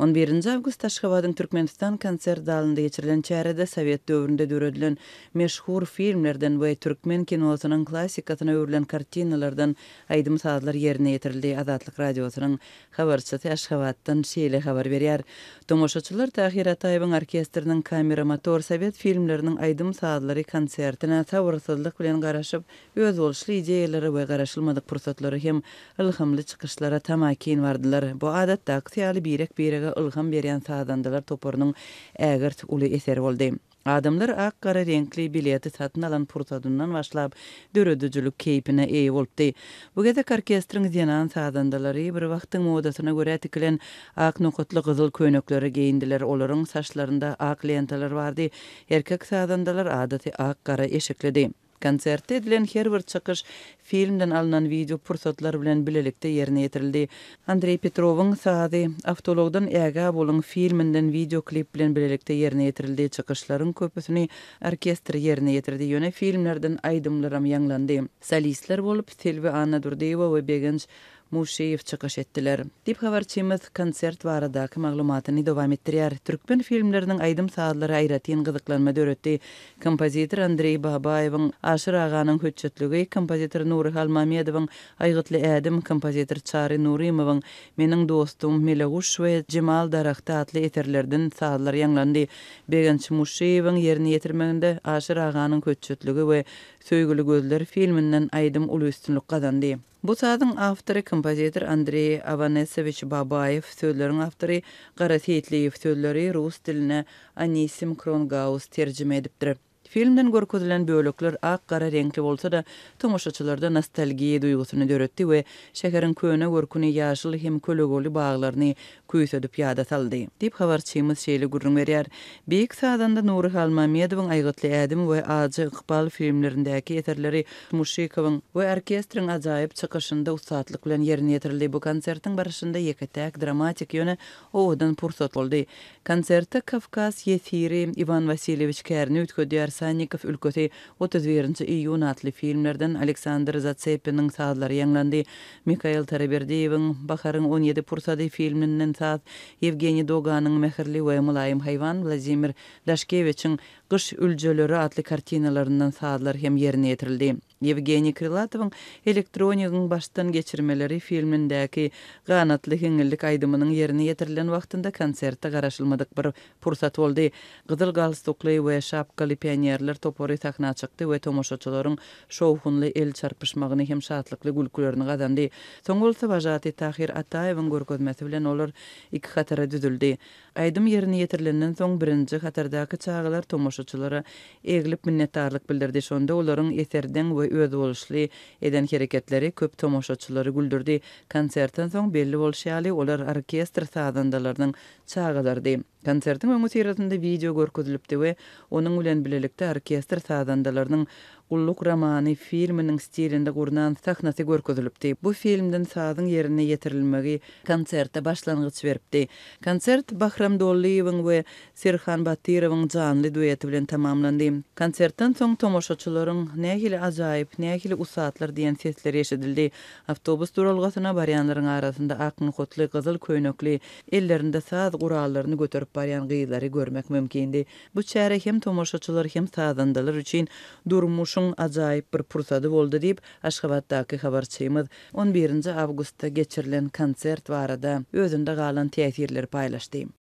On birinji awgustda Aşgabadyň Türkmenistan konsert zalynda geçirilen çärede sowet döwründe döredilen meşhur filmlerden we türkmen kinosynyň klassikasyna öwrülen kartinalardan aýdym-sazlar ýerine ýetirildi. Azatlyk Radiosynyň habarçysy Aşgabatdan şeýle habar berýär, Tomaşaçylar Tahyr Ataýewiň orkestriniň Kamera motor sowet filmleriniň aýdym-sazlary konsertine sabyrsyzlyk bilen garaşyp, Özboluşly ideýalara we garaşylmadyk pursatlara hem ylhamly çykyşlara tamakin bardylar. Bu adatdakysy ýaly birek-birege ylham berýän sazandalar toparynyň ägirt uly eseri boldy. Adamlar ak-gara reňkli bileti satyn alan pursadyndan başlap döredijilik keýpine eýe bolupdy. Bu gezek orkestriň zenan sazandalary bir wagtyň modasyna görä tikilen ak nokatly gyzyl köýnekleri geýindiler, olaryň saçlarynda ak lentalar bardy, erkek sazandalar adaty ak-gara eşiklidi. Konsertde edilen her bir çykyş filmden alnan wideo pursatlar bilen bilelikde ýerine ýetirildi. Andreý Petrowyň sazy Awtoulagdan ägä boluň filminden wideo klip bilen bilelikde ýerine ýetirildi. Çykyşlaryň köpüsini orkestr ýerine ýetirdi, ýöne filmlerden aýdymlaram ýaňlandy. Solistler bolup Selbi Annadurdyýewa we Begenç Muşşyýew çykyş etdiler. Diýip, habarçymyz konsert baradaky maglumatyny dowam etdirýär. Türkmen filmleriniň aýdym-sazlary aýratyn gyzyklanma döretdi. Kompozitor Andreý Babaýewiň Aşyr aganyň hötjetligi, kompozitor Nury Halmamedowyň Aýgytly ädim, kompozitor Çary Nurymowyň Meniň dostum, Meleguş we Jemal daragty atly eserlerden sazlar ýaňlandy. Begenç Muşşyýewiň ýerine ýetirmeginde Aşyr aganyň hötjetligi we Söýgüli gözler filminden aýdym uly üstünlik gazandy. Bu sazyň awtory kompozitor Andreý Awanesowiç Babaýew, sözleriň awtory Gara Seýitliýew, sözleri rus diline Anisim Krongauz terjime edipdir. Filmden görkezilen bölekler ak-gara reňkli bolsa-da, tomaşaçylarda nostalgiýa duýgusyny döretdi we şäheriň köne görküni, ýaşyl hem kölegeli baglaryny küýsedip ýada saldy. Diýip, habarçymyz şeýle gürrüň berýär. Beýik sazanda Nury Halmamedowyň Aýgytly ädim we Ajy ykbal filmlerindäki eserleri Muşşikowyň we orkestriň ajaýyp çykyşynda ussatlyk bilen ýerine ýetirildi. Bu konsertiň barşynda ýeke-täk dramatik, ýöne owadan pursat boldy. Konsertde Kawkaz ýesiri, Iwan Wasilýewiç kärini üýtgedýär, Sannikow ülkesi, 31 iýun atly filmlerden Aleksandr Zatsepiniň sazlary ýaňlandy. Mikail Taraberdiýewiň Baharyň on ýedi pursady filminden saz, Ýewgeniý Doganyň Mähirli we mylaýym haýwan, Wladimir Daşkewiçiň Gyş üljeleri atly kartinalaryndan sazlar hem ýerine ýetirildi. Ýewgeniý Krylatowyň Elektronigiň başdan geçirmeleri filmindäki Ganatly hiňňildik aýdymynyň ýerine ýetirilen wagtynda konsertde garaşylmadyk bir pursat boldy. Gyzyl galstukly we şapkaly pionerler topary sahna çykdy we tomaşaçylaryň şowhunly el çarpyşmagyny hem şatlykly gülkülerini gazandy. Soň bolsa wažatyý Tahyr Ataýewiň görkezmesi bilen olar iki hatara düzüldi. Aýdym ýerine ýetirilenden soň, birinji hatardaky çagalar tomaşaçylara eglip minnetdarlyk bildirdi. Şonda olaryň eserdeň we özboluşly eden hereketleri köp tomaşaçylary güldürdi. Konsertden soň belli bolşy ýaly, olar orkestr sazandalarynyň çagalarydy. Konsertiň öňüsyrasynda wideo görkezilipdi we onuň bilen bilelikde orkestr sazandalarynyň Gulluk romany filminiň stilinde gurnan sahnasy görkezilipdi. Bu filmden sazyň ýerine ýetirilmegi konserte başlangyç beripdi. Konsert Bahram Dollyýewiň we Serhan Batyrowyň janly dueti bilen tamamlandy. Konsertden soň tomaşaçylaryň Nähili ajaýyp, nähili ussatlar diýen sesleri eşidildi. Awtobus duralgasyna barýanlaryň arasynda ak nokatly, gyzyl köýnekli, ellerinde saz gurallaryny göterip barýan gyzlary görmek mümkindi. Bu çäre hem tomaşaçylar, hem sazandalar üçin durmuşyň ajaýyp bir pursady boldy diýip, Aşgabatdaky habarçymyz on birinji awgustda geçirilen konsert barada özünde galan täsirleri paýlaşdy.